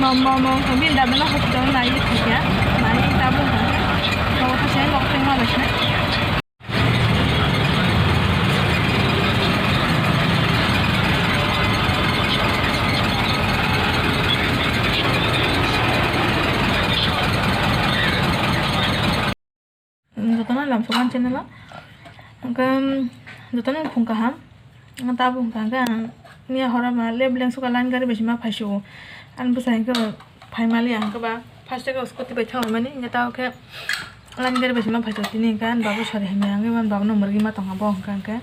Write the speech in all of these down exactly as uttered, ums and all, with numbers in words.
Mom, mom, mom, kami dah benar hospital na ini kerja. Mari tabung kan. Kalau kasih kok terima kasih. Jotono lamsokan channel o. Hwnkhe, jotono phung kaham. Tabuk hwnkha hwnkhe ang miya horo ma le beleng suka line gari bai sima phaisu. Ani bwsa hwnkhe phaimali ang hwnkhe ba first o scooty bai thangmani hwnkhe tabuk khe line gari bai sima phaisu tini hwnkhe ani babu sari hinwi ang ani babu no mwrwgwi ma tongkha bo hwnkha hwnkhe.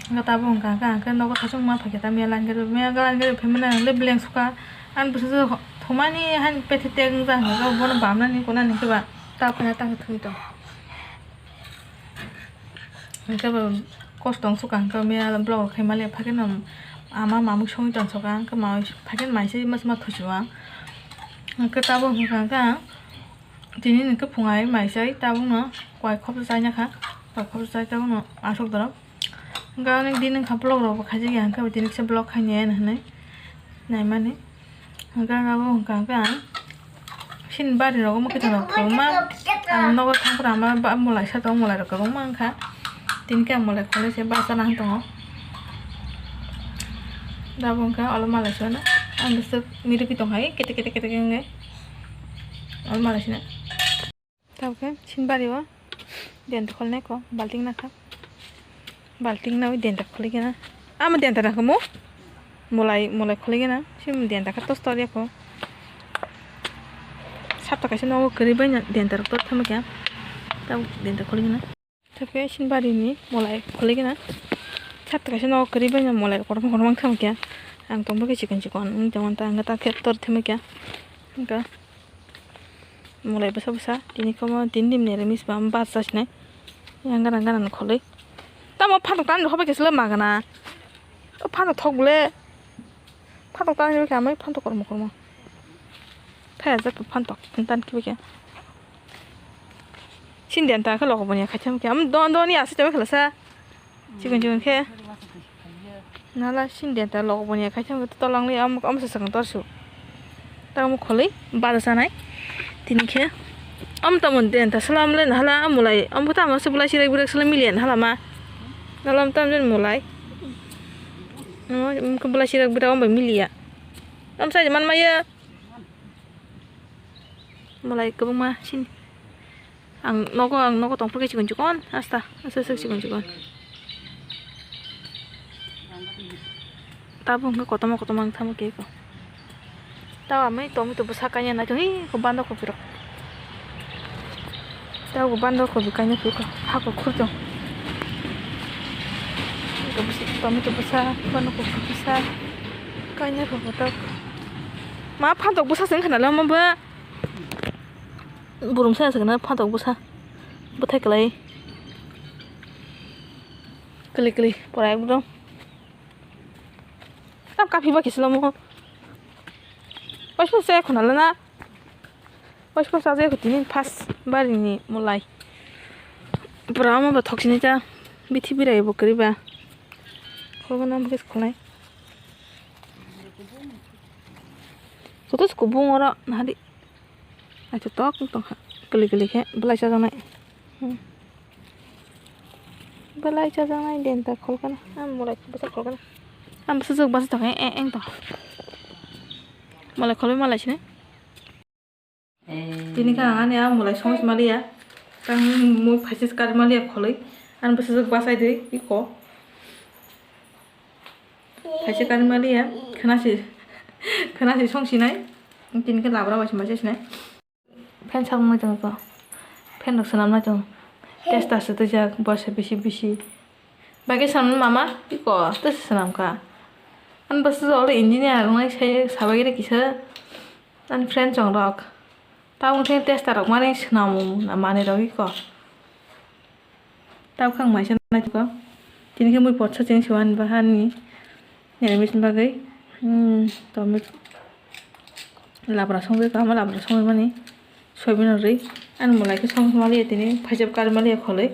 Hwnkhe tabuk hwnkha hwnkhe ang khe nogo thasung ma phaikhe ta miya line gari miya line gari phaimani ang le beleng suka ani bwsa thumani hani pethe tek wngya hwnkhe bono bamnani kunani hwnkhe ba. Ta phana ta thwi to. Hwnkhe bo kosto wng suka hwnkhe miya vlog rok khai mali phakhe no ama mamui songwi tong soka hwnkhe ma phakhe mai se mas ma thusu ang. Hwnkhe tabuk hwnkha hwnkhe ang tini hwnkhe phungai mai sai tabuk no kwai khop chai nakha kwai khop chai tabuk no aswk dorok. Hwnkhe ani din wngkha vlog rok bo khaijak ya hwnkhe bo tini kisa vlog khainai hinwi naimani. Hwnkhe ang abo hwnkha hwnkhe ang sini bari rogo mokhe tong rok kwbangma ang nogo thang phuru ama ba mulai sa tongo mulai rok kwbangma wngkha tini khe ang mulai khwlai se bachana han tongo. Abo wngkha olo malai sano ang bwswk mirigwi tong hai kete kete kete wngwi olo malai sina. Tabukhe sini bari o denta khwlnai kho balting nakha. Balting nawi denta khwlai gana. Ama denta nakha mo? Mulai mulai khwlai gana. Sini denta kha tos tor ya kho. Sapta kaisa nogo kwrwi bai denta rok tor thangma khe. Tabuk denta khwlai gana. Tabukhe sini bari ni mulai khwlai gana. Sapta kaisa nogo kwrwi bai mulai kotorma kotorma thangma khe. Ang tongbo khe chikon chikon wng tongmani ta ang ta khe tor thangma khe. Wngkha. Mulai bwsa bwsa tini khomo tini dim ni remi sima bachai sinai yang gana gana ni kholwi tamo phantok tani rokha bai khe chwla magana o phantok thok bole phantok tani rokha amai phantok kormo kormo thaya jak phantok tani kibai khe sindi ani ta khe logo boni khaitham khe am don don ya se tamo khe lasa. Chikon chikon khe. Nala sini denta lok boni khai thang tolang li am am sa sakang torsu. Ta mo kholoi bada sanai. Tini khe am ta mon denta salam le nala am mulai am ta mo se bulai sirai burak salam milian hala ma. Nala am ta am jen mulai. Am ke bulai sirai burak am bai milia. Am sa man maya. Mulai kwbangma sini. Ang nogo ang nogo tongphuru khe chikon chikon asta aswk aswk chikon chikon. Tabuk hwnkhe kotorma kotorma wng thangma khe eko. Tamo amai tomato bwsa kanya naitong hi ko banda kopi rok. Tabuk banda kopi kanya phuru ko hako khurtong. Tomato bwsa banda kopi bwsa kanya phuru tabuk. Ma phantok bwsa se wngkha na lama ba. Burum sa sakna phantok bwsa bwthai kwlai kwlai kwlai pora ekdom tam kaphi ba kislamo paisa se khona lana paisa sa je khutini phas bari ni mulai pura ma ba thok sini ta bithi birai bo kwrwi ba khogo nam kis khulai. Joto se kubung oro nahadi. Acha tok tongkha. Kali kali khe belai chajaknai. Hmm. Belai chajaknai denta kholkana. Ang mulai bwsa kholkana. Ang bwsa jok bwsa tongkha eng eng tong. Mulai kholwi malai sini. Tini khe ang ani a mulai song si maliya. Tang mui phaisa kar maliya kholwi. Ang bwsa jok bwsai dwi iko. Phaisa kar maliya. Khwnasi khwnasi song sinai. Tini khe labra bai si mai sinai. Fan saknai tongo ko. Fan rok swnamnai tongo. Testa se twijak borsa bisi bisi. Bagwi swnamnai mama iko testa swnamkha. Ani bwsa jok le engineer wngnai sai sabagwi kisa. Ani friend chong rok. Tabuk khe testa rok mani swnam manwi rok iko. Tabuk ang maisa nai tongo. Tini khe mui potsa cheng se ani bahani. Nini bagwi. Hmm, tomato. Labra songwi kaham labra songwi mani. Soybean rwi. Ani mulai khe song maliya tini. Phaisa kar maliya kholwi.